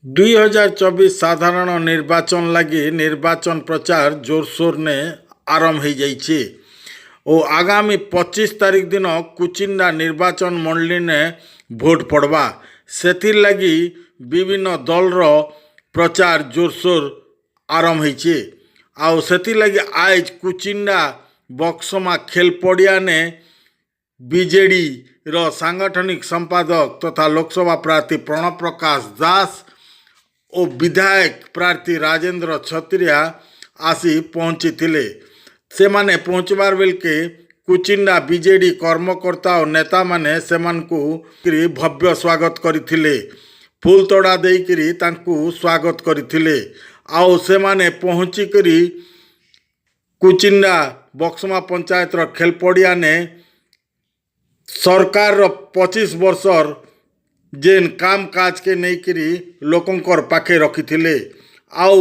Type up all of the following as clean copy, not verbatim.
2024 ସାଧାରଣ ନିର୍ବାଚନ ଲାଗି ନିର୍ବାଚନ ପ୍ରଚାର ଜୋରସୋରନେ ଆରମ୍ଭ ହେଇଯାଇଛି ଓ ଆଗାମୀ 25 ତାରିଖ ଦିନ କୁଚିଣ୍ଡା ନିର୍ବାଚନ ମଣ୍ଡଳୀନେ ଭୋଟ ପଡ଼ବା। ସେଥିର୍ଲାଗି ବିଭିନ୍ନ ଦଳର ପ୍ରଚାର ଜୋରସୋର ଆରମ୍ଭ ହେଇଛେ। ଆଉ ସେଥିର୍ଲାଗି ଆଏଜ୍ କୁଚିଣ୍ଡା ବକ୍ସମା ଖେଲ ପଡ଼ିଆନେ ବିଜେଡ଼ିର ସାଙ୍ଗଠନିକ ସମ୍ପାଦକ ତଥା ଲୋକସଭା ପ୍ରାର୍ଥୀ ପ୍ରଣବ ପ୍ରକାଶ ଦାସ ଓ ବିଧାୟକ ପ୍ରାର୍ଥୀ ରାଜେନ୍ଦ୍ର ଛତ୍ରିଆ ଆସି ପହଞ୍ଚିଥିଲେ। ସେମାନେ ପହଞ୍ଚିବାର ବେଲକେ କୁଚିଣ୍ଡା ବିଜେଡ଼ି କର୍ମକର୍ତ୍ତା ଓ ନେତାମାନେ ସେମାନଙ୍କୁ ଭବ୍ୟ ସ୍ୱାଗତ କରିଥିଲେ। ଫୁଲ ତୋଡ଼ା ଦେଇକରି ତାଙ୍କୁ ସ୍ୱାଗତ କରିଥିଲେ। ଆଉ ସେମାନେ ପହଞ୍ଚିକରି କୁଚିଣ୍ଡା ବକ୍ସମା ପଞ୍ଚାୟତର ଖେଲପଡ଼ିଆନେ ସରକାରର 25 ବର୍ଷର ଯେନ୍ କାମ କାଜକେ ନେଇକରି ଲୋକଙ୍କର ପାଖେ ରଖିଥିଲେ। ଆଉ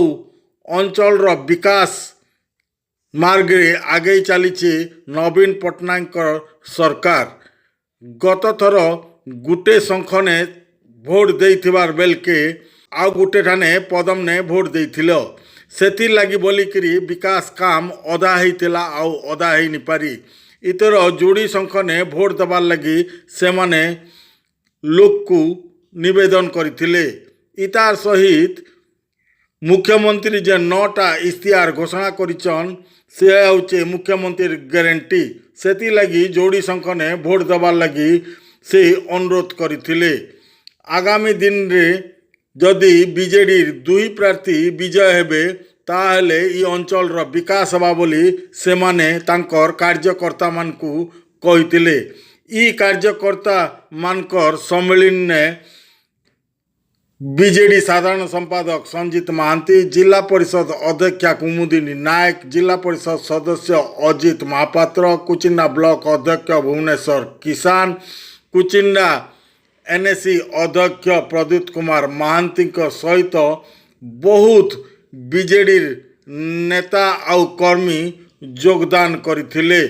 ଅଞ୍ଚଳର ବିକାଶ ମାର୍ଗରେ ଆଗେଇ ଚାଲିଛି ନବୀନ ପଟ୍ଟନାୟକଙ୍କର ସରକାର। ଗତ ଥର ଗୁଟେ ଶଙ୍ଖନେ ଭୋଟ ଦେଇଥିବାର ବେଲକେ ଆଉ ଗୁଟେ ଠାନେ ପଦମନେ ଭୋଟ ଦେଇଥିଲ। ସେଥିର୍ଲାଗି ବୋଲିକିରି ବିକାଶ କାମ ଅଧା ହେଇଥିଲା ଆଉ ଅଧା ହେଇନି ପାରି। ଇଥର ଯୋଡ଼ି ଶଙ୍ଖନେ ଭୋଟ ଦେବାର୍ ଲାଗି ସେମାନେ ଲୋକକୁ ନିବେଦନ କରିଥିଲେ। ଇତାର ସହିତ ମୁଖ୍ୟମନ୍ତ୍ରୀ ଯେ ନଅଟା ଇସ୍ତିହାର ଘୋଷଣା କରିଛନ୍, ସେ ହଉଛେ ମୁଖ୍ୟମନ୍ତ୍ରୀ ଗ୍ୟାରେଣ୍ଟି। ସେଥିଲାଗି ଯୋଡ଼ି ଶଙ୍ଖନେ ଭୋଟ ଦେବାର୍ ଲାଗି ସେ ଅନୁରୋଧ କରିଥିଲେ। ଆଗାମୀ ଦିନରେ ଯଦି ବିଜେଡ଼ିର ଦୁଇ ପ୍ରାର୍ଥୀ ବିଜୟ ହେବେ, ତାହେଲେ ଇ ଅଞ୍ଚଳର ବିକାଶ ହେବା ବୋଲି ସେମାନେ ତାଙ୍କର କାର୍ଯ୍ୟକର୍ତ୍ତାମାନଙ୍କୁ କହିଥିଲେ। ଇ କାର୍ଯ୍ୟକର୍ତ୍ତାମାନଙ୍କର ସମ୍ମିଳନୀରେ ବିଜେଡ଼ି ସାଧାରଣ ସମ୍ପାଦକ ସଞ୍ଜିତ ମହାନ୍ତି, ଜିଲ୍ଲା ପରିଷଦ ଅଧ୍ୟକ୍ଷା କୁମୁଦିନୀ ନାୟକ, ଜିଲ୍ଲା ପରିଷଦ ସଦସ୍ୟ ଅଜିତ ମହାପାତ୍ର, କୁଚିଣ୍ଡା ବ୍ଲକ ଅଧ୍ୟକ୍ଷ ଭୁବନେଶ୍ୱର କିଷାନ, କୁଚିଣ୍ଡା ଏନ୍ଏସି ଅଧ୍ୟକ୍ଷ ପ୍ରଦ୍ୟୁତ କୁମାର ମହାନ୍ତିଙ୍କ ସହିତ ବହୁତ ବିଜେଡ଼ିର ନେତା ଆଉ କର୍ମୀ ଯୋଗଦାନ କରିଥିଲେ।